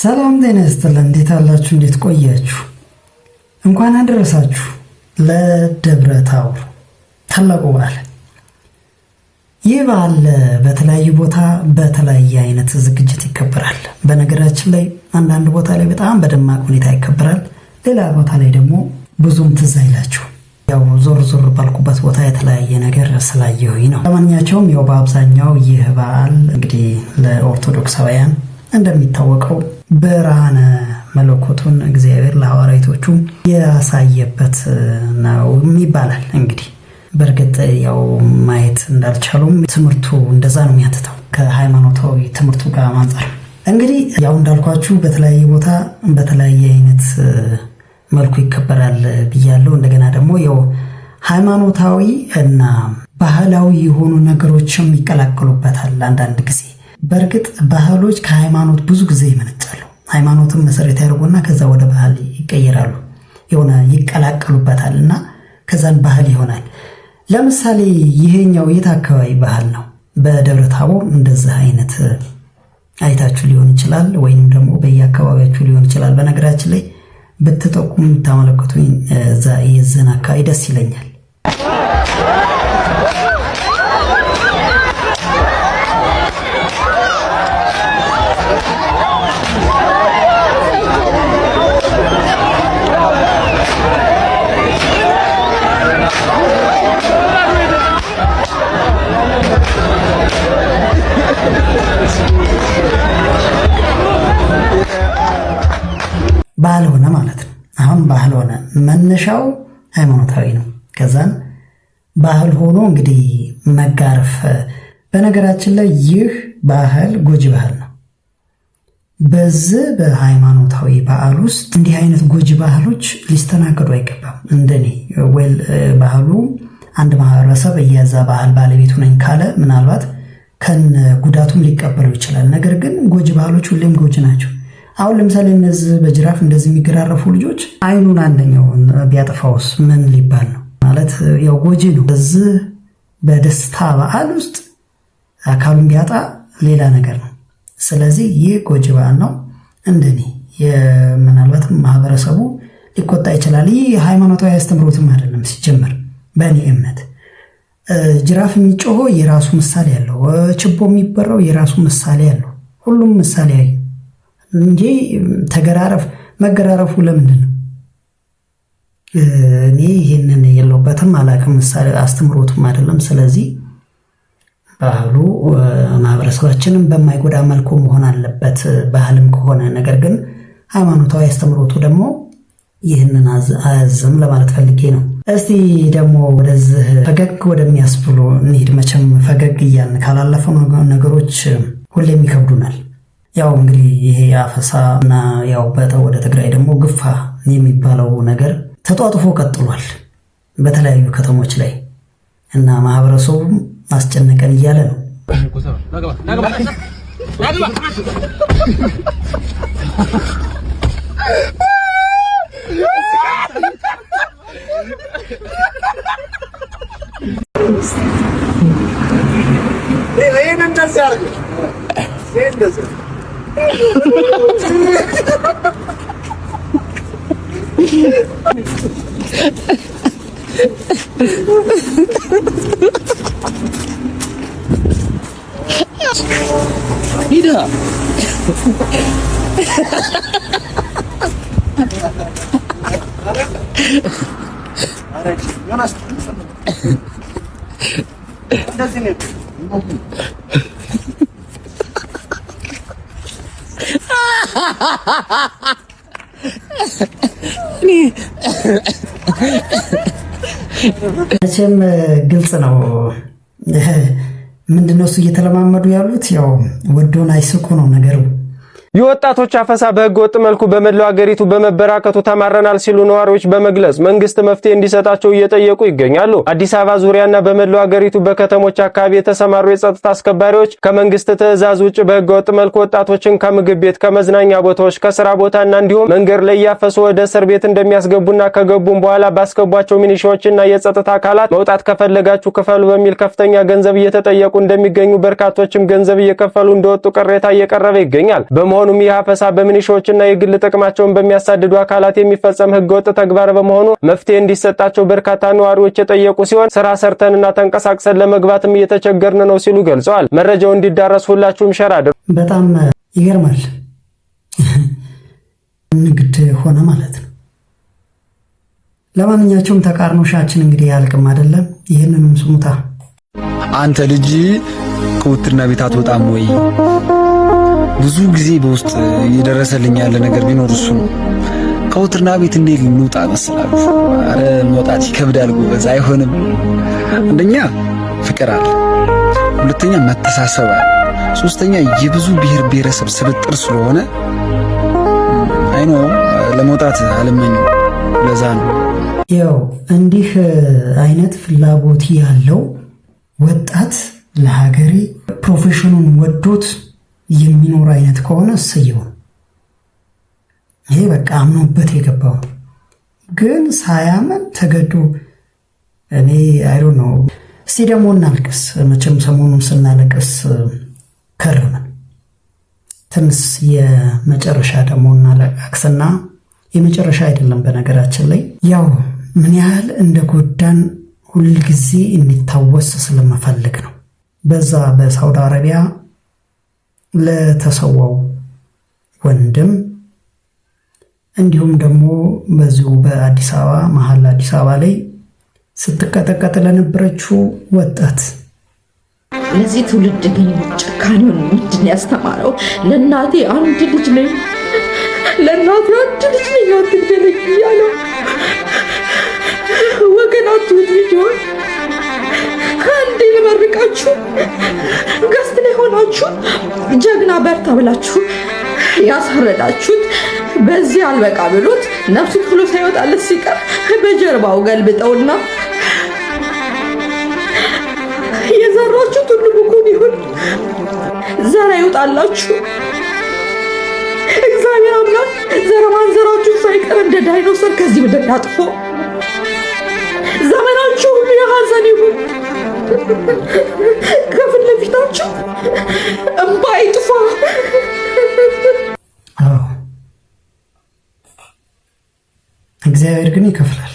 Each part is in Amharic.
ሰላም ጤና ይስጥልን። እንዴት አላችሁ? እንዴት ቆያችሁ? እንኳን አደረሳችሁ ለደብረ ታቦር ታላቁ በዓል። ይህ በዓል በተለያዩ ቦታ በተለያየ አይነት ዝግጅት ይከበራል። በነገራችን ላይ አንዳንድ ቦታ ላይ በጣም በደማቅ ሁኔታ ይከበራል። ሌላ ቦታ ላይ ደግሞ ብዙም ትዝ አይላችሁ። ያው ዞር ዞር ባልኩበት ቦታ የተለያየ ነገር ስላየሁኝ ነው። ለማንኛቸውም ያው በአብዛኛው ይህ በዓል እንግዲህ ለኦርቶዶክሳውያን እንደሚታወቀው ብርሃነ መለኮቱን እግዚአብሔር ለሐዋርያቶቹ ያሳየበት ነው ይባላል። እንግዲህ በእርግጥ ያው ማየት እንዳልቻሉም ትምህርቱ እንደዛ ነው የሚያትተው ከሃይማኖታዊ ትምህርቱ ጋር አንጻር። እንግዲህ ያው እንዳልኳችሁ በተለያየ ቦታ በተለያየ አይነት መልኩ ይከበራል ብያለሁ። እንደገና ደግሞ ያው ሃይማኖታዊ እና ባህላዊ የሆኑ ነገሮችም ይቀላቀሉበታል አንዳንድ ጊዜ። በእርግጥ ባህሎች ከሃይማኖት ብዙ ጊዜ ይመነጫሉ። ሃይማኖትን መሰረት ያደርጉና ከዛ ወደ ባህል ይቀየራሉ፣ የሆነ ይቀላቀሉበታል እና ከዛን ባህል ይሆናል። ለምሳሌ ይሄኛው የት አካባቢ ባህል ነው? በደብረ ታቦር እንደዚህ አይነት አይታችሁ ሊሆን ይችላል፣ ወይንም ደግሞ በየአካባቢያችሁ ሊሆን ይችላል። በነገራችን ላይ ብትጠቁሙ የምታመለክቱኝ እዛ የዘን አካባቢ ደስ ይለኛል። ባህል ሆነ ማለት ነው። አሁን ባህል ሆነ፣ መነሻው ሃይማኖታዊ ነው። ከዛን ባህል ሆኖ እንግዲህ መጋረፍ። በነገራችን ላይ ይህ ባህል ጎጂ ባህል ነው። በዚህ በሃይማኖታዊ በዓል ውስጥ እንዲህ አይነት ጎጂ ባህሎች ሊስተናገዱ አይገባም። እንደኔ well ባህሉ አንድ ማህበረሰብ እያዛ ባህል ባለቤቱ ነኝ ካለ ምናልባት ከነ ጉዳቱም ሊቀበለው ይችላል። ነገር ግን ጎጂ ባህሎች ሁሌም ጎጂ ናቸው። አሁን ለምሳሌ እነዚህ በጅራፍ እንደዚህ የሚገራረፉ ልጆች አይኑን አንደኛውን ቢያጠፋውስ ምን ሊባል ነው? ማለት ያው ጎጂ ነው። በዚህ በደስታ በዓል ውስጥ አካሉን ቢያጣ ሌላ ነገር ነው። ስለዚህ ይህ ጎጂ በዓል ነው። እንደኔ ምናልባትም ማህበረሰቡ ሊቆጣ ይችላል። ይህ ሃይማኖታዊ አስተምህሮትም አይደለም ሲጀመር በእኔ እምነት ጅራፍ የሚጮኸው የራሱ ምሳሌ አለው። ችቦ የሚበራው የራሱ ምሳሌ አለው። ሁሉም ምሳሌ እንጂ ተገራረፍ መገራረፉ ለምንድን ነው? እኔ ይህንን የለውበትም አላውቅም። ምሳሌ አስተምሮትም አይደለም። ስለዚህ ባህሉ ማህበረሰባችንን በማይጎዳ መልኩ መሆን አለበት፣ ባህልም ከሆነ ነገር ግን ሃይማኖታዊ አስተምሮቱ ደግሞ ይህንን አያዝም ለማለት ፈልጌ ነው። እስቲ ደግሞ ወደዚህ ፈገግ ወደሚያስብሉ እንሂድ። መቼም ፈገግ እያልን ካላለፈው ነገሮች ሁሌም ይከብዱናል። ያው እንግዲህ ይሄ አፈሳ እና ያው ወደ ትግራይ ደግሞ ግፋ የሚባለው ነገር ተጧጥፎ ቀጥሏል በተለያዩ ከተሞች ላይ እና ማህበረሰቡም አስጨነቀን እያለ ነው። ሂዳ መቼም ግልጽ ነው። ምንድነው እሱ እየተለማመዱ ያሉት ያው ወዶን አይስቁ ነው ነገሩ። የወጣቶች አፈሳ በህገ ወጥ መልኩ በመላው አገሪቱ በመበራከቱ ተማረናል ሲሉ ነዋሪዎች በመግለጽ መንግስት መፍትሄ እንዲሰጣቸው እየጠየቁ ይገኛሉ። አዲስ አበባ ዙሪያና በመላው አገሪቱ በከተሞች አካባቢ የተሰማሩ የጸጥታ አስከባሪዎች ከመንግስት ትዕዛዝ ውጭ በህገ ወጥ መልኩ ወጣቶችን ከምግብ ቤት፣ ከመዝናኛ ቦታዎች፣ ከስራ ቦታና እንዲሁም መንገድ ላይ እያፈሱ ወደ እስር ቤት እንደሚያስገቡና ከገቡም በኋላ ባስገቧቸው ሚኒሻዎችና የጸጥታ አካላት መውጣት ከፈለጋችሁ ክፈሉ በሚል ከፍተኛ ገንዘብ እየተጠየቁ እንደሚገኙ፣ በርካቶችም ገንዘብ እየከፈሉ እንደወጡ ቅሬታ እየቀረበ ይገኛል። በመሆኑም ይህ አፈሳ በሚኒሻዎችና የግል ጥቅማቸውን በሚያሳድዱ አካላት የሚፈጸም ህገወጥ ተግባር በመሆኑ መፍትሄ እንዲሰጣቸው በርካታ ነዋሪዎች የጠየቁ ሲሆን፣ ስራ ሰርተንና ተንቀሳቅሰን ለመግባትም እየተቸገርን ነው ሲሉ ገልጸዋል። መረጃው እንዲዳረስ ሁላችሁም share አድርጉ። በጣም ይገርማል። ንግድ ሆነ ማለት ነው። ለማንኛቸውም ተቃርኖሻችን እንግዲህ ያልቅም አይደለም። ይህንንም ስሙታ። አንተ ልጅ ከውትድርና ቤት አትወጣም ወይ? ብዙ ጊዜ በውስጥ እየደረሰልኝ ያለ ነገር ቢኖር እሱ ነው። ከውትድርና ቤት እንዴት ልንውጣ መሰላችሁ? አረ መውጣት ይከብዳል ጎበዝ፣ አይሆንም። አንደኛ ፍቅር አለ፣ ሁለተኛ መተሳሰብ አለ፣ ሶስተኛ የብዙ ብሔር ብሔረሰብ ስብጥር ስለሆነ አይኖ ለመውጣት አልመኝም። ለዛ ነው። ያው እንዲህ አይነት ፍላጎት ያለው ወጣት ለሀገሬ profession ኑን ወዶት የሚኖር አይነት ከሆነ እሰየው። ይሄ በቃ አምኖበት የገባው፣ ግን ሳያምን ተገዶ እኔ I don't know። እስቲ ደግሞ እናልቅስ። መቼም ሰሞኑን ስናለቅስ ከረምን። ትንሽ የመጨረሻ ደግሞ እናለቃቅስና፣ የመጨረሻ አይደለም በነገራችን ላይ፣ ያው ምን ያህል እንደጎዳን ሁልጊዜ እንዲታወስ ስለምፈልግ ነው። በዛ በሳውዲ አረቢያ ለተሰዋው ወንድም፣ እንዲሁም ደግሞ በዚሁ በአዲስ አበባ መሀል አዲስ አበባ ላይ ስትቀጠቀጥ ለነበረችው ወጣት። ለዚህ ትውልድ ግን ጭካኔውን ምንድን ያስተማረው? ለእናቴ አንድ ልጅ ነኝ፣ ለእናቴ አንድ ልጅ ነኝ፣ አትግደለኝ እያለው። ወገን አትሁት። ልጆች፣ አንዴ ልመርቃችሁ። Guest ላይ ሆናችሁ ጀግና በርታ ብላችሁ ያሳረዳችሁት በዚህ አልበቃ ብሎት ነፍሱ ቶሎ ሳይወጣለት ሲቀር በጀርባው ገልብጠውና የዘራችሁት ሁሉ ብኩን ይሁን፣ ዘር አይውጣላችሁ። እግዚአብሔር አምላክ ዘር ማንዘራችሁ ሳይቀር እንደ ዳይኖሰር ከዚህ ምድር ያጥፎ። ዘመናችሁ ሁሉ የሐዘን ይሁን። ከፊት ለፊታችሁ እምባ ይጥፋ። አዎ፣ እግዚአብሔር ግን ይከፍላል።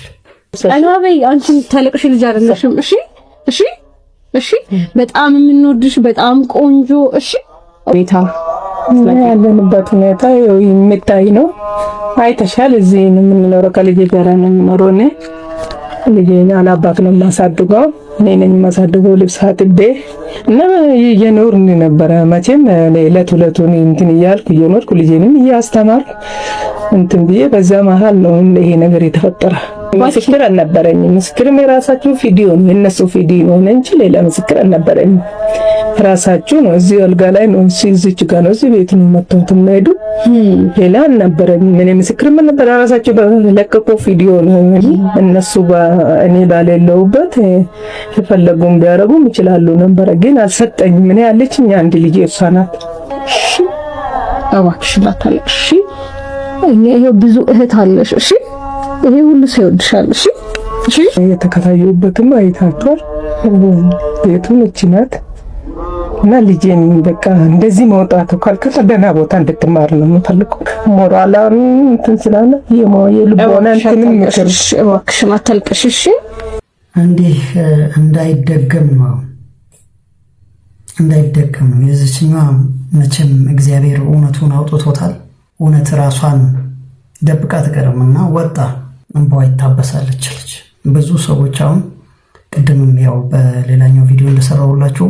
ቀና በይ። አንቺ የምታለቅሽ ልጅ አይደለሽም። እሺ፣ እሺ፣ እሺ። በጣም የምንወድሽ፣ በጣም ቆንጆ። እሺ። ሁኔታ ያለንበት ሁኔታ የሚታይ ነው። አይተሻል። እዚህ ነው የምንኖረው፣ ከልጄ ጋር ነው የምኖረው። እኔ ልጄን አላባት ነው የማሳድገው፣ እኔ ነኝ የማሳድገው። ልብስ አጥቤ እና እየኖርን ነበረ። መቼም እለት ሁለቱን እንትን እያልኩ እየኖርኩ ልጄንም እያስተማርኩ እንትን ብዬ በዛ መሀል ነው ይሄ ነገር የተፈጠረ። ምስክር አልነበረኝም። ምስክርም የራሳችሁ ቪዲዮ ነው፣ የእነሱ ቪዲዮ ነው እንጂ ሌላ ምስክር አልነበረኝም። ራሳችሁ ነው፣ እዚህ አልጋ ላይ ነው፣ እዚህ ጋር ነው፣ እዚህ ቤት ነው መጥተውት የሚሄዱ። ሌላ አልነበረኝም። እኔ ምስክርም አልነበረ፣ ራሳችሁ በለቀቁ ቪዲዮ ነው። እነሱ እኔ ባሌለሁበት የፈለጉም ቢያደርጉም ይችላሉ ነበረ፣ ግን አልሰጠኝም። እኔ ያለችኝ አንድ ልጅ እሷ ናት። እሺ፣ እባክሽ እንዳታለቅሽ። እኛ ይሄው ብዙ እህት አለሽ። እሺ፣ ይሄ ሁሉ ሰው ይወድሻል። እሺ፣ እሺ። የተከራየሁበትም አይታችኋል። ቤቱን እቺ ናት እና ልጄን በቃ እንደዚህ መውጣቱ ካልከለ ደህና ቦታ እንድትማር ነው የምፈልገው። ሞራላን እንትን ስላለ የልቦና እንትንም ምክር እባክሽን አታልቅሽ። እሺ። እንዲህ እንዳይደገም ነው፣ እንዳይደገም ነው። የዚችኛዋ መቼም እግዚአብሔር እውነቱን አውጥቶታል። እውነት ራሷን ደብቃ አትቀርም እና ወጣ፣ እንባዋ ይታበሳለች ልጅ። ብዙ ሰዎች አሁን ቅድምም ያው በሌላኛው ቪዲዮ እንደሰራሁላችሁ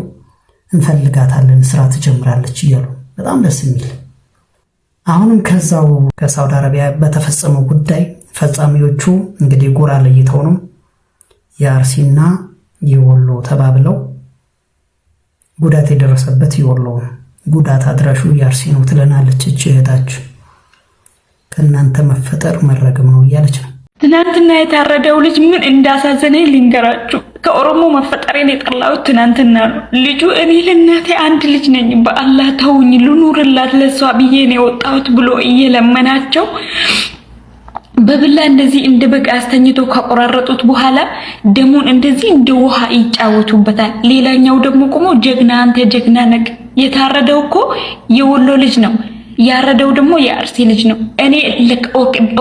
እንፈልጋታለን፣ ስራ ትጀምራለች እያሉ፣ በጣም ደስ የሚል። አሁንም ከዛው ከሳውዲ አረቢያ በተፈጸመው ጉዳይ ፈጻሚዎቹ እንግዲህ ጎራ ለይተው ነው፣ የአርሲና የወሎ ተባብለው፣ ጉዳት የደረሰበት የወሎ ጉዳት አድራሹ የአርሲ ነው ትለናለች እች እህታችን። ከእናንተ መፈጠር መረገም ነው እያለች ነው። ትናንትና የታረደው ልጅ ምን እንዳሳዘነኝ ልንገራችሁ። ከኦሮሞ መፈጠሬን የጠላሁት ትናንትና ነው። ልጁ እኔ ለእናቴ አንድ ልጅ ነኝ፣ በአላህ ተውኝ፣ ልኑርላት ለሷ ብዬ ነው የወጣሁት ብሎ እየለመናቸው በብላ እንደዚህ እንደ በግ አስተኝቶ ካቆራረጡት በኋላ ደሙን እንደዚህ እንደ ውሃ ይጫወቱበታል። ሌላኛው ደግሞ ቆሞ ጀግና፣ አንተ ጀግና ነህ። የታረደው እኮ የወሎ ልጅ ነው። ያረደው ደግሞ የአርሲ ልጅ ነው። እኔ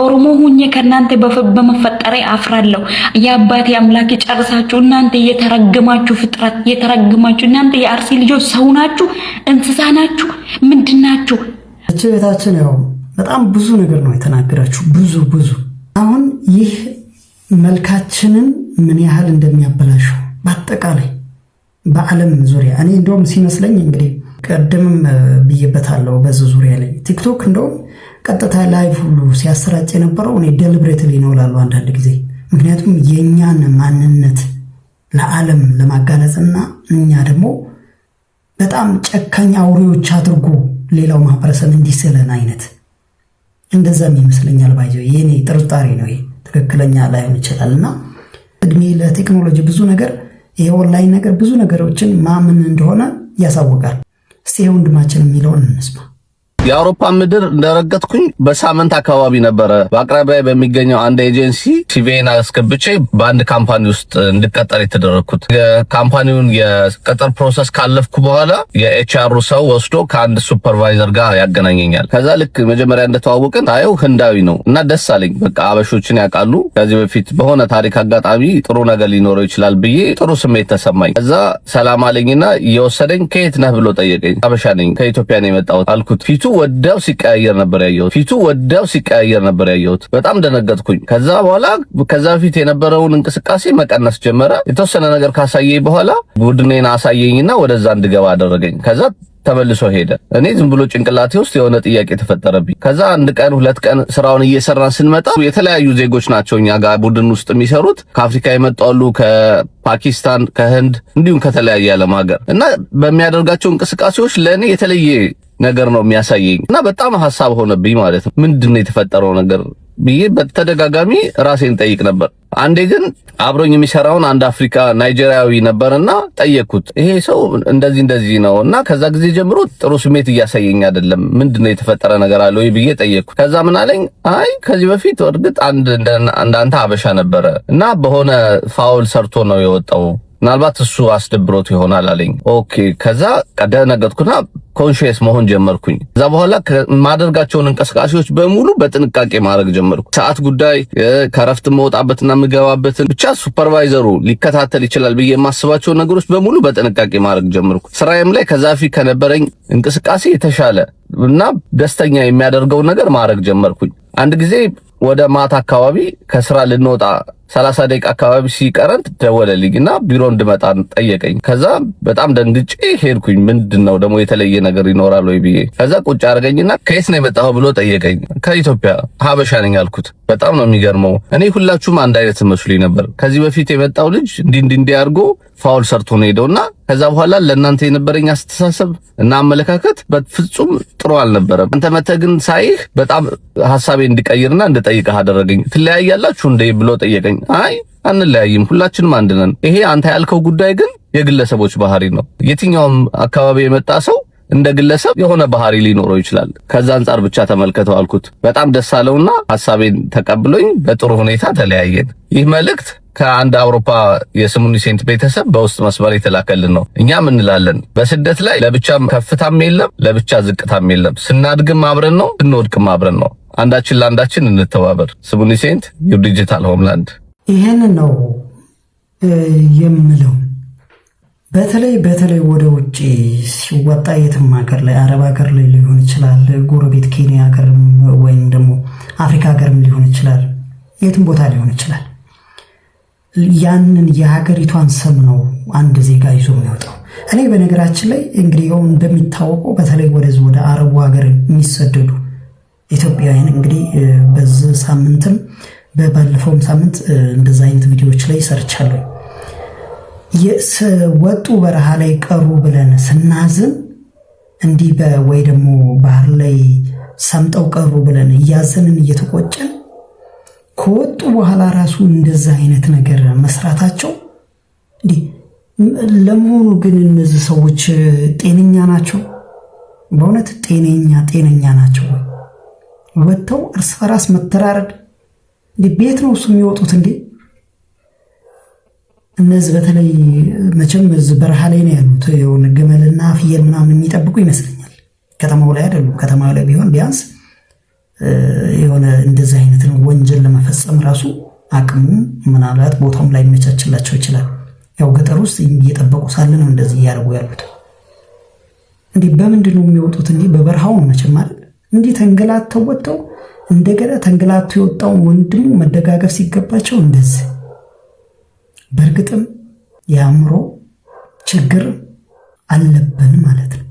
ኦሮሞ ሁኜ ከእናንተ በመፈጠሬ አፍራለሁ። የአባቴ አምላክ ይጨርሳችሁ። እናንተ የተረገማችሁ ፍጥረት፣ የተረገማችሁ እናንተ የአርሲ ልጆች ሰው ናችሁ? እንስሳ ናችሁ? ምንድን ናችሁ? እች ቤታችን ያው በጣም ብዙ ነገር ነው የተናገራችሁ። ብዙ ብዙ። አሁን ይህ መልካችንን ምን ያህል እንደሚያበላሸው በአጠቃላይ በዓለም ዙሪያ እኔ እንደውም ሲመስለኝ እንግዲህ ቀደምም ብዬበታለሁ በዚህ ዙሪያ ላይ ቲክቶክ እንደውም ቀጥታ live ሁሉ ሲያሰራጭ የነበረው እኔ deliberately ነው እላለሁ አንዳንድ ጊዜ። ምክንያቱም የእኛን ማንነት ለዓለም ለማጋለጽና እኛ ደግሞ በጣም ጨካኝ አውሬዎች አድርጎ ሌላው ማህበረሰብ እንዲስለን አይነት እንደዛም ይመስለኛል። By the way የኔ ጥርጣሬ ነው፣ ይሄ ትክክለኛ ላይሆን ይችላል። እና እድሜ ለቴክኖሎጂ ብዙ ነገር ይሄ ኦንላይን ነገር ብዙ ነገሮችን ማምን እንደሆነ ያሳውቃል። እስቲ ይሄ ወንድማችን የሚለውን እንስማ። የአውሮፓ ምድር እንደረገጥኩኝ በሳምንት አካባቢ ነበረ በአቅራቢያ በሚገኘው አንድ ኤጀንሲ CV ዬን አስገብቼ በአንድ company ውስጥ እንድቀጠር የተደረግኩት። የ company ውን የቅጥር process ካለፍኩ በኋላ የ HR ኡ ሰው ወስዶ ከአንድ supervisor ጋር ያገናኘኛል። ከዛ ልክ መጀመሪያ እንደተዋወቅን ሳየው ህንዳዊ ነው እና ደስ አለኝ። በቃ አበሾችን ያውቃሉ። ከዚህ በፊት በሆነ ታሪክ አጋጣሚ ጥሩ ነገር ሊኖረው ይችላል ብዬ ጥሩ ስሜት ተሰማኝ። ከዛ ሰላም አለኝና እየወሰደኝ ከየት ነህ ብሎ ጠየቀኝ። አበሻ ነኝ፣ ከኢትዮጵያ ነው የመጣሁት አልኩት። ፊቱ ወዲያው ሲቀያየር ነበር ያየሁት። ፊቱ ወዲያው ሲቀያየር ነበር ያየሁት። በጣም ደነገጥኩኝ። ከዛ በኋላ ከዛ በፊት የነበረውን እንቅስቃሴ መቀነስ ጀመረ። የተወሰነ ነገር ካሳየኝ በኋላ ቡድኔን አሳየኝና ወደዛ እንድገባ አደረገኝ። ከዛ ተመልሶ ሄደ። እኔ ዝም ብሎ ጭንቅላቴ ውስጥ የሆነ ጥያቄ ተፈጠረብኝ። ከዛ አንድ ቀን ሁለት ቀን ስራውን እየሰራን ስንመጣ የተለያዩ ዜጎች ናቸው እኛ ጋር ቡድን ውስጥ የሚሰሩት። ከአፍሪካ የመጡ አሉ፣ ከፓኪስታን፣ ከህንድ እንዲሁም ከተለያየ ዓለም ሀገር እና በሚያደርጋቸው እንቅስቃሴዎች ለእኔ የተለየ ነገር ነው የሚያሳየኝ እና በጣም ሀሳብ ሆነብኝ ማለት ነው። ምንድን ነው የተፈጠረው ነገር ብዬ በተደጋጋሚ ራሴን ጠይቅ ነበር። አንዴ ግን አብሮኝ የሚሰራውን አንድ አፍሪካ ናይጄሪያዊ ነበርና ጠየቅኩት። ይሄ ሰው እንደዚህ እንደዚህ ነው እና ከዛ ጊዜ ጀምሮ ጥሩ ስሜት እያሳየኝ አይደለም፣ ምንድነው የተፈጠረ ነገር አለ ወይ ብዬ ጠየቅኩት። ከዛ ምን አለኝ፣ አይ ከዚህ በፊት እርግጥ አንድ እንዳንተ አበሻ ነበረ እና በሆነ foul ሰርቶ ነው የወጣው፣ ምናልባት እሱ አስደብሮት ይሆናል አለኝ። Okay፣ ከዛ ደነገጥኩና conscious መሆን ጀመርኩኝ። ከዛ በኋላ የማደርጋቸውን እንቅስቃሴዎች በሙሉ በጥንቃቄ ማድረግ ጀመርኩ። ሰዓት ጉዳይ፣ ከረፍት መውጣበትና የምገባበትን ብቻ supervisor ኡ ሊከታተል ይችላል ብዬ የማስባቸውን ነገሮች በሙሉ በጥንቃቄ ማድረግ ጀመርኩ። ስራዬም ላይ ከዛ በፊት ከነበረኝ እንቅስቃሴ የተሻለ እና ደስተኛ የሚያደርገውን ነገር ማድረግ ጀመርኩኝ። አንድ ጊዜ ወደ ማታ አካባቢ ከስራ ልንወጣ 30 ደቂቃ አካባቢ ሲቀረን ደወለልኝ እና ቢሮ እንድመጣ ጠየቀኝ። ከዛ በጣም ደንግጬ ሄድኩኝ። ምንድን ነው ደግሞ የተለየ ነገር ይኖራል ወይ ብዬ። ከዛ ቁጭ አደረገኝና ከየት ነው የመጣኸው ብሎ ጠየቀኝ። ከኢትዮጵያ፣ ሀበሻ ነኝ አልኩት። በጣም ነው የሚገርመው። እኔ ሁላችሁም አንድ አይነት መስሉኝ ነበር። ከዚህ በፊት የመጣው ልጅ እንዲህ እንዲህ እንዲህ አድርጎ foul ሰርቶ ነው ሄደውና ከዛ በኋላ ለእናንተ የነበረኝ አስተሳሰብ እና አመለካከት በፍጹም ጥሩ አልነበረም። አንተ መተህ ግን ሳይህ በጣም ሀሳቤ እንድቀይርና እንድጠይቅህ አደረገኝ። ትለያያላችሁ እንዴ ብሎ ጠየቀኝ። አይ አንለያይም፣ ሁላችንም አንድ ነን። ይሄ አንተ ያልከው ጉዳይ ግን የግለሰቦች ባህሪ ነው። የትኛውም አካባቢ የመጣ ሰው እንደ ግለሰብ የሆነ ባህሪ ሊኖረው ይችላል። ከዛ አንጻር ብቻ ተመልከተው አልኩት። በጣም ደስ አለውና ሀሳቤን ተቀብሎኝ በጥሩ ሁኔታ ተለያየን። ይህ መልእክት ከአንድ አውሮፓ የስሙኒ ሴንት ቤተሰብ በውስጥ መስመር የተላከልን ነው። እኛም እንላለን በስደት ላይ ለብቻም ከፍታም የለም፣ ለብቻ ዝቅታም የለም። ስናድግም አብረን ነው፣ ስንወድቅም አብረን ነው። አንዳችን ለአንዳችን እንተባበር። ስሙኒ ሴንት your digital homeland። ይህንን ነው የምለው። በተለይ በተለይ ወደ ውጭ ሲወጣ የትም ሀገር ላይ፣ አረብ ሀገር ላይ ሊሆን ይችላል፣ ጎረቤት ኬንያ ሀገርም ወይም ደግሞ አፍሪካ ሀገርም ሊሆን ይችላል፣ የትም ቦታ ሊሆን ይችላል። ያንን የሀገሪቷን ስም ነው አንድ ዜጋ ይዞ የሚወጣው። እኔ በነገራችን ላይ እንግዲህ ያው እንደሚታወቀው በተለይ ወደዚህ ወደ አረቡ ሀገር የሚሰደዱ ኢትዮጵያውያን እንግዲህ በዚህ ሳምንትም በባለፈውም ሳምንት እንደዛ አይነት ቪዲዮዎች ላይ ሰርቻለሁ። ወጡ በረሃ ላይ ቀሩ ብለን ስናዝን እንዲህ ወይ ደግሞ ባህር ላይ ሰምጠው ቀሩ ብለን እያዘንን እየተቆጨን ከወጡ በኋላ ራሱ እንደዛ አይነት ነገር መስራታቸው እንዲህ። ለመሆኑ ግን እነዚህ ሰዎች ጤነኛ ናቸው? በእውነት ጤነኛ ጤነኛ ናቸው ወይ? ወጥተው እርስ በራስ መተራረድ እንዴ? ቤት ነው እሱ የሚወጡት እንዴ? እነዚህ በተለይ መቼም እዚህ በረሃ ላይ ነው ያሉት። የሆነ ግመልና ፍየል ምናምን የሚጠብቁ ይመስለኛል። ከተማው ላይ አይደሉም። ከተማው ላይ ቢሆን ቢያንስ የሆነ እንደዚህ አይነት ወንጀል ለመፈጸም ራሱ አቅሙ ምናልባት ቦታውም ላይ ይመቻችላቸው ይችላል። ያው ገጠር ውስጥ እየጠበቁ ሳለ ነው እንደዚህ እያደረጉ ያሉት። እንዲህ በምንድን ነው የሚወጡት? እንዲህ በበረሃው ነው መቼም አይደል? እንዲህ ተንገላተው ወጥተው እንደገና ተንገላቶ የወጣውን ወንድሙ መደጋገፍ ሲገባቸው እንደዚህ። በእርግጥም የአእምሮ ችግር አለብን ማለት ነው።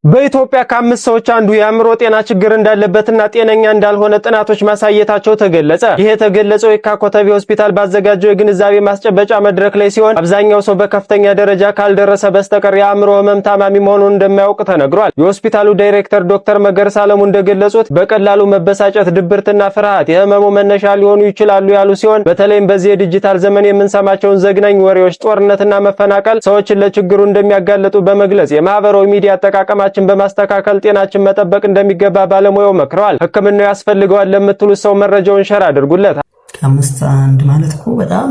በኢትዮጵያ ከአምስት ሰዎች አንዱ የአእምሮ ጤና ችግር እንዳለበትና ጤነኛ እንዳልሆነ ጥናቶች ማሳየታቸው ተገለጸ። ይህ የተገለጸው የካ ኮተቤ ሆስፒታል ባዘጋጀው የግንዛቤ ማስጨበጫ መድረክ ላይ ሲሆን አብዛኛው ሰው በከፍተኛ ደረጃ ካልደረሰ በስተቀር የአእምሮ ህመም ታማሚ መሆኑን እንደማያውቅ ተነግሯል። የሆስፒታሉ ዳይሬክተር ዶክተር መገርሳ አለሙ እንደገለጹት በቀላሉ መበሳጨት፣ ድብርትና ፍርሃት የህመሙ መነሻ ሊሆኑ ይችላሉ ያሉ ሲሆን በተለይም በዚህ የዲጂታል ዘመን የምንሰማቸውን ዘግናኝ ወሬዎች፣ ጦርነትና መፈናቀል ሰዎችን ለችግሩ እንደሚያጋልጡ በመግለጽ የማህበራዊ ሚዲያ አጠቃቀማችን በማስተካከል ጤናችን መጠበቅ እንደሚገባ ባለሙያው መክረዋል። ሕክምናው ያስፈልገዋል ለምትሉት ሰው መረጃውን share አድርጉለት። ከአምስት አንድ ማለት እኮ በጣም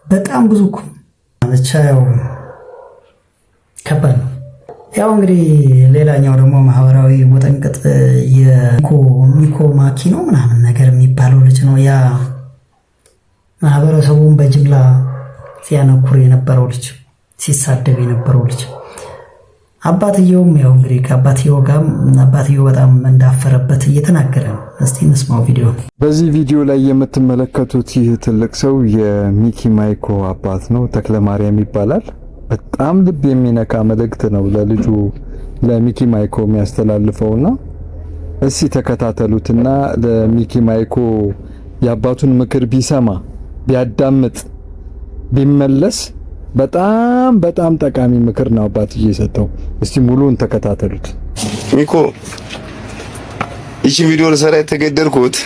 በጣም ብዙ እኮ፣ ብቻ ያው ከባድ ነው። ያው እንግዲህ ሌላኛው ደግሞ ማህበራዊ ውጥንቅጥ የሚኮ ማኪ ነው ምናምን ነገር የሚባለው ልጅ ነው። ያ ማህበረሰቡን በጅምላ ሲያነኩር የነበረው ልጅ፣ ሲሳደብ የነበረው ልጅ፣ አባትየውም ያው እንግዲህ ከአባትየው ጋርም አባትየው በጣም እንዳፈረበት እየተናገረ ነው። እስቲ እንስማው ቪዲዮ። በዚህ ቪዲዮ ላይ የምትመለከቱት ይህ ትልቅ ሰው የሚኪ ማይኮ አባት ነው። ተክለ ማርያም ይባላል። በጣም ልብ የሚነካ መልእክት ነው ለልጁ ለሚኪ ማይኮ የሚያስተላልፈውና እስቲ ተከታተሉትና ለሚኪ ማይኮ የአባቱን ምክር ቢሰማ፣ ቢያዳምጥ፣ ቢመለስ በጣም በጣም ጠቃሚ ምክር ነው አባትዬ የሰጠው። እስቲ ሙሉውን ተከታተሉት። ሚኮ፣ ይቺ ቪዲዮ ልሰራ የተገደድኩት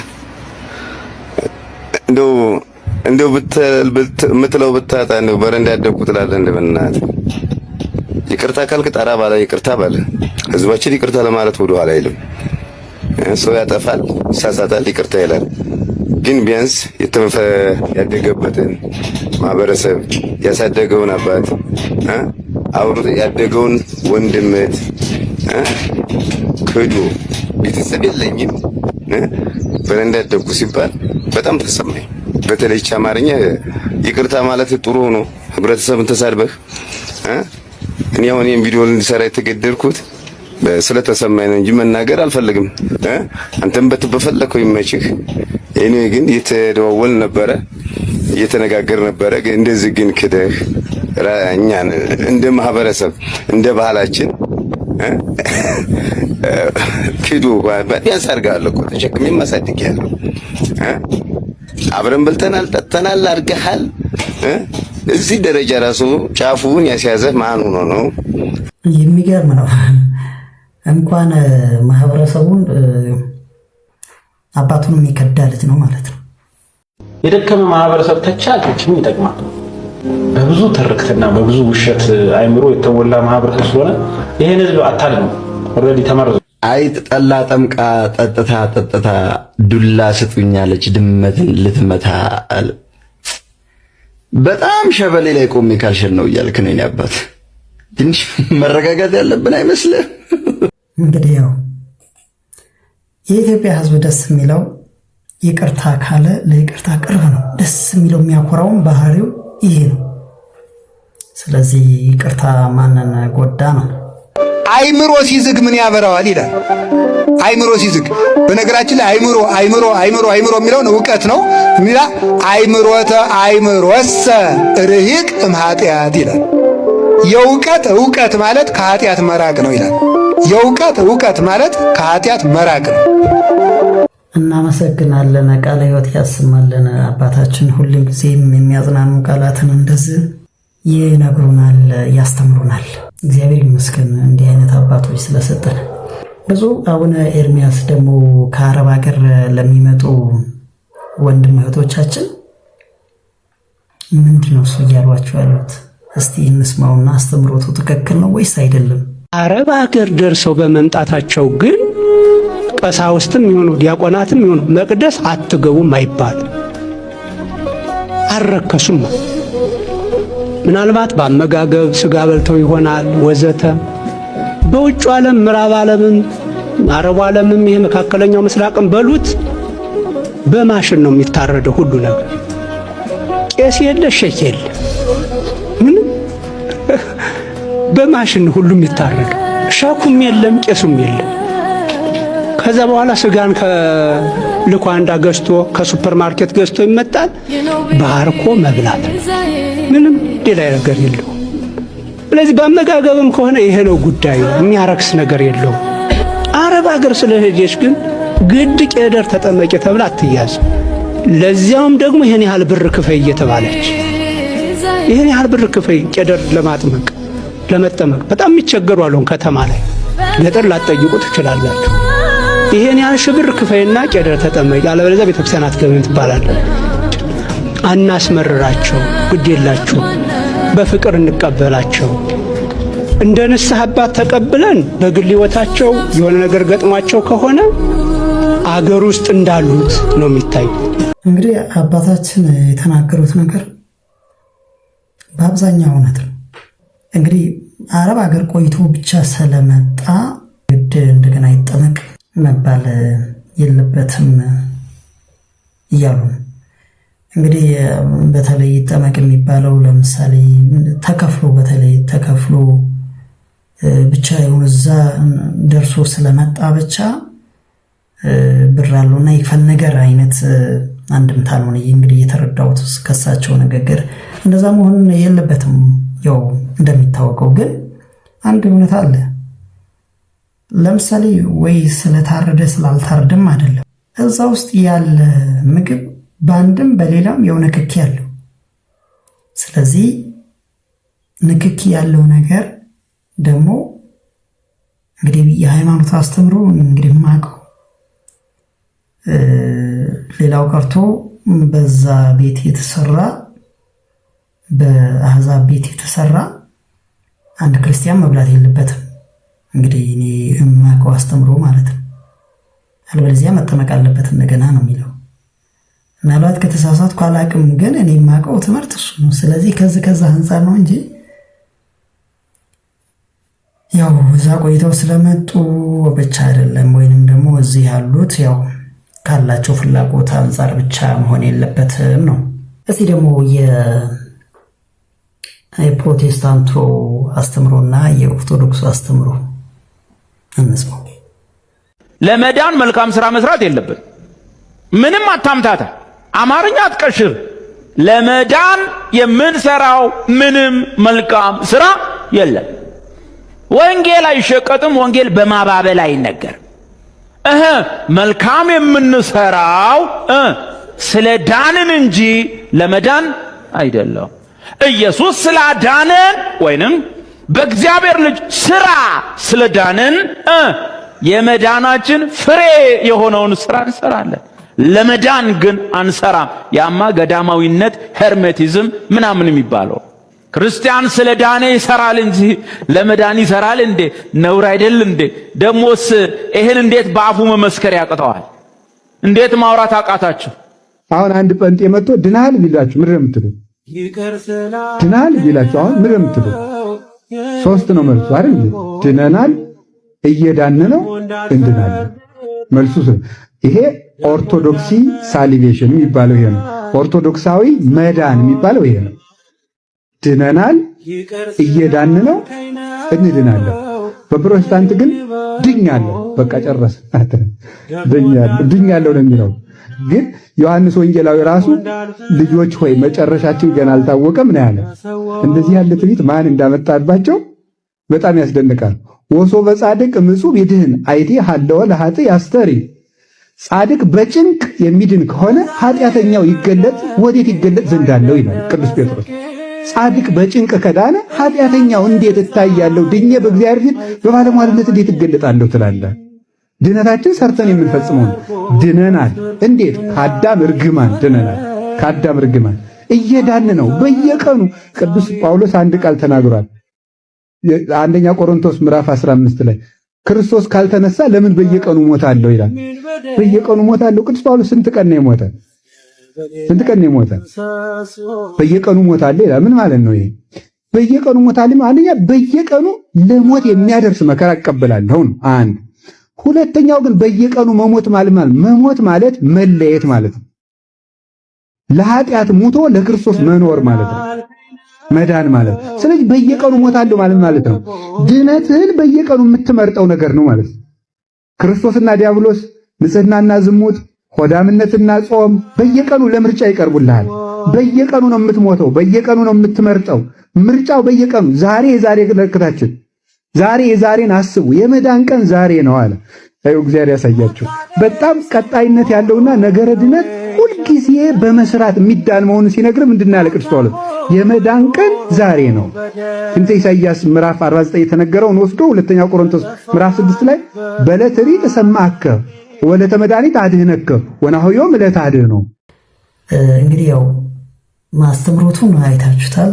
እንደው እንደው የምትለው ብታጣ እንደው በረንዳ ያደግኩ ትላለህ። እንደ በእናትህ ይቅርታ ካልክ ጠራ ባለ ይቅርታ ባለ ህዝባችን ይቅርታ ለማለት ወደ ኋላ አይልም። ሰው ያጠፋል፣ ይሳሳታል፣ ይቅርታ ይላል። ግን ቢያንስ የተመፈ ያደገበትን ማህበረሰብ፣ ያሳደገውን አባት፣ አብሮ ያደገውን ወንድምት ክዶ ቤተሰብ የለኝም፣ በረንዳ ያደግኩ ሲባል በጣም ተሰማኝ። በተለይ አማርኛ ይቅርታ ማለት ጥሩ ሆኖ ህብረተሰብን ተሳድበህ፣ እኔ አሁን ይሄን ቪዲዮ እንድሰራ የተገደድኩት ስለተሰማኝ ነው እንጂ መናገር አልፈልግም። አንተም በፈለከው ይመችህ። እኔ ግን እየተደዋወል ነበረ፣ እየተነጋገር ነበረ። እንደዚህ ግን ክደህ እኛን እንደ ማህበረሰብ እንደ ባህላችን ክዶ ቢያንስ አድርገሃል እኮ፣ ተሸክሜም አሳድጌሃለሁ። አብረን በልተናል፣ ጠጥተናል፣ አድርገሃል። እዚህ ደረጃ ራሱ ጫፉን ያስያዘህ ማን ሆኖ ነው? የሚገርም ነው። እንኳን ማህበረሰቡን አባቱንም የከዳ ልጅ ነው ማለት ነው። የደከመ ማህበረሰብ ተቻልችም ይጠቅማል። በብዙ ትርክትና በብዙ ውሸት አይምሮ የተሞላ ማህበረሰብ ስለሆነ ይሄን ህዝብ አታድነው። Already ተመርዞ አይጥ ጠላ ጠምቃ ጠጥታ ጠጥታ ዱላ ስጡኛለች ድመትን ልትመታ አለ። በጣም ሸበሌ ላይ ቆሜ ካልሸን ነው እያልክ ነው የኔ አባት። ትንሽ መረጋጋት ያለብን አይመስልም? እንግዲህ ያው የኢትዮጵያ ሕዝብ ደስ የሚለው ይቅርታ ካለ ለይቅርታ ቅርብ ነው። ደስ የሚለው የሚያኮራውም ባህሪው ይሄ ነው። ስለዚህ ይቅርታ ማንን ጎዳ ነው። አይምሮ ሲዝግ ምን ያበራዋል ይላል። አይምሮ ሲዝግ፣ በነገራችን ላይ አይምሮ አይምሮ አይምሮ አይምሮ የሚለውን እውቀት ነው የሚላ። አይምሮተ አይምሮሰ ርሂቅ እምኃጢአት ይላል። የእውቀት እውቀት ማለት ከኃጢአት መራቅ ነው ይላል። የእውቀት እውቀት ማለት ከኃጢአት መራቅ ነው። እናመሰግናለን። ቃለ ሕይወት ያሰማልን አባታችን። ሁልጊዜም የሚያጽናኑ ቃላትን እንደዚህ ይነግሩናል፣ ያስተምሩናል። እግዚአብሔር ይመስገን እንዲህ አይነት አባቶች ስለሰጠን። ብፁዕ አቡነ ኤርሚያስ ደግሞ ከአረብ ሀገር ለሚመጡ ወንድም እህቶቻችን ምንድን ነው እሱ እያሏቸው ያሉት? እስቲ እንስማውና አስተምሮቱ ትክክል ነው ወይስ አይደለም? አረብ ሀገር ደርሰው በመምጣታቸው ግን ቀሳውስትም ይሁኑ ዲያቆናትም ይሁኑ መቅደስ አትገቡም አይባል። አልረከሱም። ምናልባት በአመጋገብ ስጋ በልተው ይሆናል ወዘተ። በውጩ ዓለም፣ ምዕራብ ዓለምም አረቡ ዓለምም ይሄ መካከለኛው ምስራቅም በሉት በማሽን ነው የሚታረደው ሁሉ ነገር። ቄስ የለ፣ ሼክ የለ፣ ምንም፣ በማሽን ሁሉ የሚታረደው። ሸኩም የለም፣ ቄሱም የለም። ከዛ በኋላ ስጋን ከልኳንዳ ገዝቶ፣ ከሱፐር ማርኬት ገዝቶ ይመጣል። ባርኮ መብላት ነው። ምንም ሌላ ነገር የለውም። ስለዚህ በአመጋገብም ከሆነ ይሄ ነው ጉዳዩ። የሚያረክስ ነገር የለውም። አረብ ሀገር ስለሄደች ግን ግድ ቄደር ተጠመቂ ተብላ አትያዝ። ለዚያውም ደግሞ ይሄን ያህል ብር ክፈይ እየተባለች፣ ይሄን ያህል ብር ክፈይ ቄደር ለማጥመቅ፣ ለመጠመቅ በጣም የሚቸገሩ አሉ። ከተማ ላይ፣ ገጠር ላትጠይቁ ትችላላችሁ። ይሄን ያህል ሺህ ብር ክፈይና ቄደር ተጠመቂ፣ አለበለዚያ ቤተክርስቲያን አትገቢም ትባላለች። አናስመርራቸው፣ ግድ የላችሁ፣ በፍቅር እንቀበላቸው። እንደ ንስሐ አባት ተቀብለን በግል ሕይወታቸው የሆነ ነገር ገጥሟቸው ከሆነ አገር ውስጥ እንዳሉት ነው የሚታዩት። እንግዲህ አባታችን የተናገሩት ነገር በአብዛኛው እውነት ነው። እንግዲህ አረብ ሀገር ቆይቶ ብቻ ስለመጣ ግድ እንደገና ይጠመቅ መባል የለበትም እያሉ ነው። እንግዲህ በተለይ ይጠመቅ የሚባለው ለምሳሌ ተከፍሎ፣ በተለይ ተከፍሎ ብቻ የሆነ እዛ ደርሶ ስለመጣ ብቻ ብር አለውና ይክፈል ነገር አይነት አንድምታ ነው እንግዲህ የተረዳሁት ከሳቸው ንግግር። እንደዛ መሆን የለበትም። ያው እንደሚታወቀው ግን አንድ እውነት አለ። ለምሳሌ ወይ ስለታረደ ስላልታረደም አይደለም። እዛ ውስጥ ያለ ምግብ በአንድም በሌላም የሆነ ንክኪ አለው። ስለዚህ ንክኪ ያለው ነገር ደግሞ እንግዲህ የሃይማኖት አስተምሮ እንግዲህ የማውቀው ሌላው ቀርቶ በዛ ቤት የተሰራ፣ በአህዛብ ቤት የተሰራ አንድ ክርስቲያን መብላት የለበትም። እንግዲህ እኔ የማውቀው አስተምሮ ማለት ነው። አለበለዚያ መጠመቅ አለበት እንደገና ነው የሚለው። ምናልባት ከተሳሳትኩ አላቅም፣ ግን እኔ የማውቀው ትምህርት እሱ ነው። ስለዚህ ከዚህ ከዛ አንጻር ነው እንጂ ያው እዛ ቆይተው ስለመጡ ብቻ አይደለም፣ ወይንም ደግሞ እዚህ ያሉት ያው ካላቸው ፍላጎት አንጻር ብቻ መሆን የለበትም ነው። እስቲ ደግሞ የፕሮቴስታንቱ አስተምሮና የኦርቶዶክሱ አስተምሮ እንስማው። ለመዳን መልካም ስራ መስራት የለብን። ምንም አታምታታ፣ አማርኛ አትቀሽር። ለመዳን የምንሰራው ምንም መልካም ስራ የለም። ወንጌል አይሸቀጥም። ወንጌል በማባበል አይነገርም። መልካም የምንሰራው ስለ ዳንን እንጂ ለመዳን አይደለም። ኢየሱስ ስላዳነን ወይንም በእግዚአብሔር ልጅ ስራ ስለዳንን የመዳናችን ፍሬ የሆነውን ስራ እንሰራለን። ለመዳን ግን አንሰራም። ያማ ገዳማዊነት፣ hermetism ምናምን የሚባለው። ክርስቲያን ስለ ዳነ ይሰራል እንጂ ለመዳን ይሰራል እንዴ? ነውር አይደል እንዴ? ደሞስ ይሄን እንዴት በአፉ መመስከር ያቅተዋል? እንዴት ማውራት አቃታችሁ? አሁን አንድ ጴንጤ መጥቶ ድናል ቢላችሁ ምንድን ነው የምትሉ? ድናል ቢላችሁ አሁን ምንድን ነው የምትሉ? ሶስት ነው መልሱ አይደል? ድነናል፣ እየዳን ነው፣ እንድናለን። መልሱ ይሄ orthodoxy salvation የሚባለው ይሄ ነው። ኦርቶዶክሳዊ መዳን የሚባለው ይሄ ነው። ድነናል፣ እየዳን ነው፣ እንድናለን። በፕሮቴስታንት ግን ድኛለሁ፣ በቃ ጨረሰ። ድኛለሁ ነው የሚለው። ግን ዮሐንስ ወንጌላዊ ራሱ ልጆች ሆይ መጨረሻችን ገና አልታወቀም ነው ያለ። እንደዚህ ያለ ትዕቢት ማን እንዳመጣባቸው በጣም ያስደንቃል። ወሶበ ጻድቅ ምጹብ ይድህን አይቴ ሀለወ ለኃጥእ ያስተርኢ፣ ጻድቅ በጭንቅ የሚድን ከሆነ ኃጢአተኛው ይገለጥ ወዴት ይገለጥ ዘንድ አለው ይላል ቅዱስ ጴጥሮስ። ጻድቅ በጭንቅ ከዳነ ኃጢአተኛው እንዴት እታያለሁ? ድኜ በእግዚአብሔር ፊት በባለሟልነት እንዴት እገለጣለሁ ትላለህ? ድነታችን ሰርተን የምንፈጽመው ነው። ድነናል። እንዴት? ከአዳም እርግማን ድነናል። ከአዳም እርግማን እየዳን ነው በየቀኑ። ቅዱስ ጳውሎስ አንድ ቃል ተናግሯል። አንደኛ ቆሮንቶስ ምዕራፍ 15 ላይ ክርስቶስ ካልተነሳ ለምን በየቀኑ ሞታለሁ ይላል። በየቀኑ ሞታለሁ። ቅዱስ ጳውሎስ ስንት ቀን ነው የሞተ? ስንት ቀን ነው የሞተ? በየቀኑ ሞታለሁ ይላል። ምን ማለት ነው ይሄ? በየቀኑ ሞታለሁ፣ አንደኛ በየቀኑ ለሞት የሚያደርስ መከራ እቀበላለሁ ነው አንድ። ሁለተኛው ግን በየቀኑ መሞት ማለት መሞት ማለት መለየት ማለት ነው። ለኃጢአት ሙቶ ለክርስቶስ መኖር ማለት ነው። መዳን ማለት ነው። ስለዚህ በየቀኑ ሞታለሁ ማለት ማለት ነው። ድነትህን በየቀኑ የምትመርጠው ነገር ነው ማለት ነው። ክርስቶስና ዲያብሎስ፣ ንጽህናና ዝሙት፣ ሆዳምነትና ጾም በየቀኑ ለምርጫ ይቀርቡልሃል። በየቀኑ ነው የምትሞተው፣ በየቀኑ ነው የምትመርጠው። ምርጫው በየቀኑ ዛሬ የዛሬ ለክታችን ዛሬ የዛሬን አስቡ። የመዳን ቀን ዛሬ ነው አለ። አዩ እግዚአብሔር ያሳያችሁ። በጣም ቀጣይነት ያለውና ነገረ ድነት ሁልጊዜ በመስራት የሚዳን መሆኑን ሲነግር ምንድን ያለ ቅዱስ ጳውሎስ የመዳን ቀን ዛሬ ነው። ትንቢተ ኢሳይያስ ምዕራፍ 49 የተነገረውን ወስዶ ሁለተኛ ቆሮንቶስ ምዕራፍ 6 ላይ በዕለተ ሪጥ ሰማዕከ ወዕለተ መድኃኒት አድኅነከ ወናሁ ዮም ዕለተ አድኅኖ። እንግዲህ ያው ማስተምሮቱን አይታችሁታል።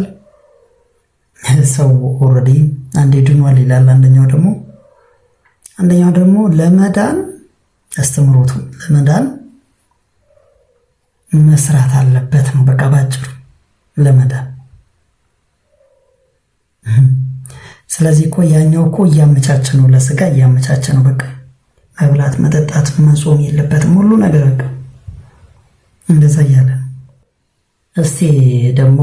ሰው already አንዴ ድኗል ይላል። አንደኛው ደግሞ ለመዳን አስተምሮቱ ለመዳን መስራት አለበት ነው። በቃ ባጭሩ ለመዳን። ስለዚህ እኮ ያኛው እኮ እያመቻቸ ነው፣ ለስጋ እያመቻቸ ነው። በቃ መብላት፣ መጠጣት፣ መጾም የለበትም ሁሉ ነገር በቃ እንደዛ እያለ ነው። እስቲ ደግሞ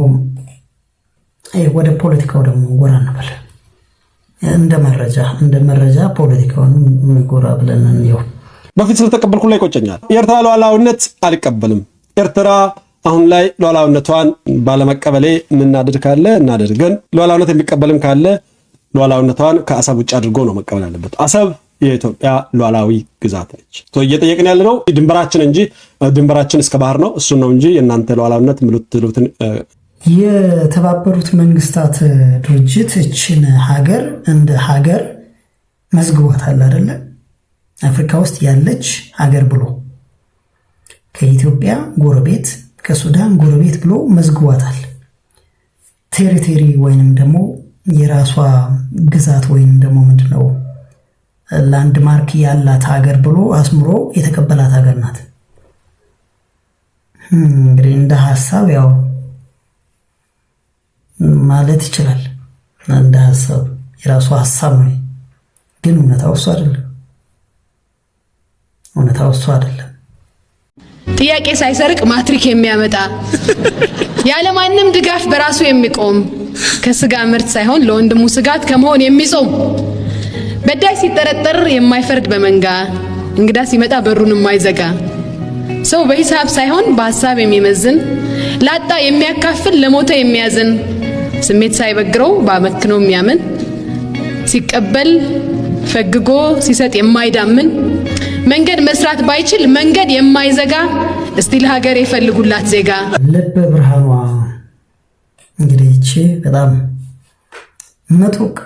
ወደ ፖለቲካው ደግሞ ጎራ እንበል። እንደ መረጃ ፖለቲካውን ጎራ ብለን እንየው። በፊት ስለተቀበልኩ ላይ ይቆጨኛል። የኤርትራ ሉዓላዊነት አልቀበልም። ኤርትራ አሁን ላይ ሉዓላዊነቷን ባለመቀበሌ የምናደድ ካለ እናደድ፣ ግን ሉዓላዊነት የሚቀበልም ካለ ሉዓላዊነቷን ከአሰብ ውጭ አድርጎ ነው መቀበል ያለበት። አሰብ የኢትዮጵያ ሉዓላዊ ግዛት ነች። እየጠየቅን ያለ ነው ድንበራችን እንጂ ድንበራችን እስከ ባህር ነው፣ እሱን ነው እንጂ የእናንተ ሉዓላዊነት ምሉትሉትን የተባበሩት መንግስታት ድርጅት እችን ሀገር እንደ ሀገር መዝግቧታል አይደለ? አፍሪካ ውስጥ ያለች ሀገር ብሎ ከኢትዮጵያ ጎረቤት፣ ከሱዳን ጎረቤት ብሎ መዝግቧታል። Territory ወይንም ደግሞ የራሷ ግዛት ወይንም ደግሞ ምንድነው landmark ያላት ሀገር ብሎ አስምሮ የተቀበላት ሀገር ናት። እንግዲህ እንደ ሀሳብ ያው ማለት ይችላል። እንደ ሀሳብ የራሱ ሀሳብ ነው፣ ግን እውነታው እሱ አይደለም። እውነታው እሱ አይደለም። ጥያቄ ሳይሰርቅ ማትሪክ የሚያመጣ፣ ያለማንም ድጋፍ በራሱ የሚቆም፣ ከስጋ ምርት ሳይሆን ለወንድሙ ስጋት ከመሆን የሚጾም፣ በዳይ ሲጠረጠር የማይፈርድ በመንጋ፣ እንግዳ ሲመጣ በሩን የማይዘጋ፣ ሰው በሂሳብ ሳይሆን በሀሳብ የሚመዝን፣ ላጣ የሚያካፍል፣ ለሞተ የሚያዝን፣ ስሜት ሳይበግረው በአመክንዮ የሚያምን፣ ሲቀበል ፈግጎ ሲሰጥ የማይዳምን፣ መንገድ መስራት ባይችል መንገድ የማይዘጋ፣ እስቲ ለሀገር የፈልጉላት ዜጋ። ልበ ብርሃኗ እንግዲህ ይቺ በጣም ምጡቅ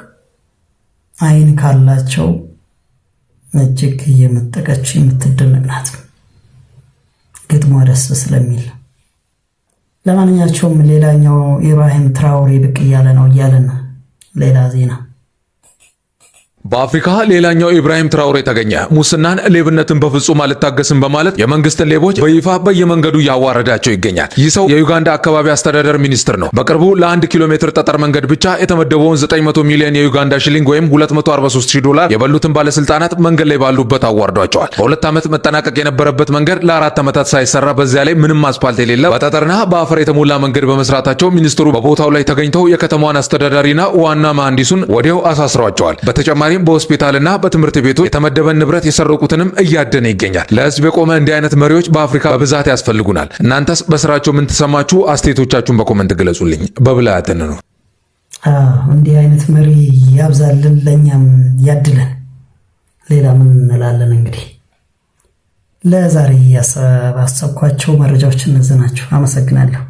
አይን ካላቸው እጅግ እየመጠቀች የምትደነቅ ናት። ግጥሟ ደስ ስለሚል። ለማንኛቸውም ሌላኛው ኢብራሂም ትራውሬ ብቅ እያለ ነው እያለን ነው። ሌላ ዜና። በአፍሪካ ሌላኛው ኢብራሂም ትራውሬ ተገኘ። ሙስናን፣ ሌብነትን በፍጹም አልታገስም በማለት የመንግስትን ሌቦች በይፋ በየመንገዱ እያዋረዳቸው ይገኛል። ይህ ሰው የዩጋንዳ አካባቢ አስተዳደር ሚኒስትር ነው። በቅርቡ ለ1 ኪሎ ሜትር ጠጠር መንገድ ብቻ የተመደበውን 900 ሚሊዮን የዩጋንዳ ሽሊንግ ወይም 243 ሺህ ዶላር የበሉትን ባለስልጣናት መንገድ ላይ ባሉበት አዋርዷቸዋል። በ2 ዓመት መጠናቀቅ የነበረበት መንገድ ለ4 ዓመታት ሳይሰራ፣ በዚያ ላይ ምንም አስፓልት የሌለ በጠጠርና በአፈር የተሞላ መንገድ በመስራታቸው ሚኒስትሩ በቦታው ላይ ተገኝተው የከተማዋን አስተዳዳሪና ዋና መሐንዲሱን ወዲያው አሳስሯቸዋል። በተጨማሪም በሆስፒታልና በትምህርት ቤቶች የተመደበን ንብረት የሰረቁትንም እያደነ ይገኛል። ለህዝብ የቆመ እንዲህ አይነት መሪዎች በአፍሪካ በብዛት ያስፈልጉናል። እናንተስ በስራቸው ምን ተሰማችሁ? አስተያየቶቻችሁን በ comment ግለጹልኝ። በብልሃትን ነው። እንዲህ አይነት መሪ ያብዛልን፣ ለእኛም ያድለን። ሌላ ምን እንላለን? እንግዲህ ለዛሬ ያሰባሰብኳቸው መረጃዎች እነዚህ ናቸው። አመሰግናለሁ።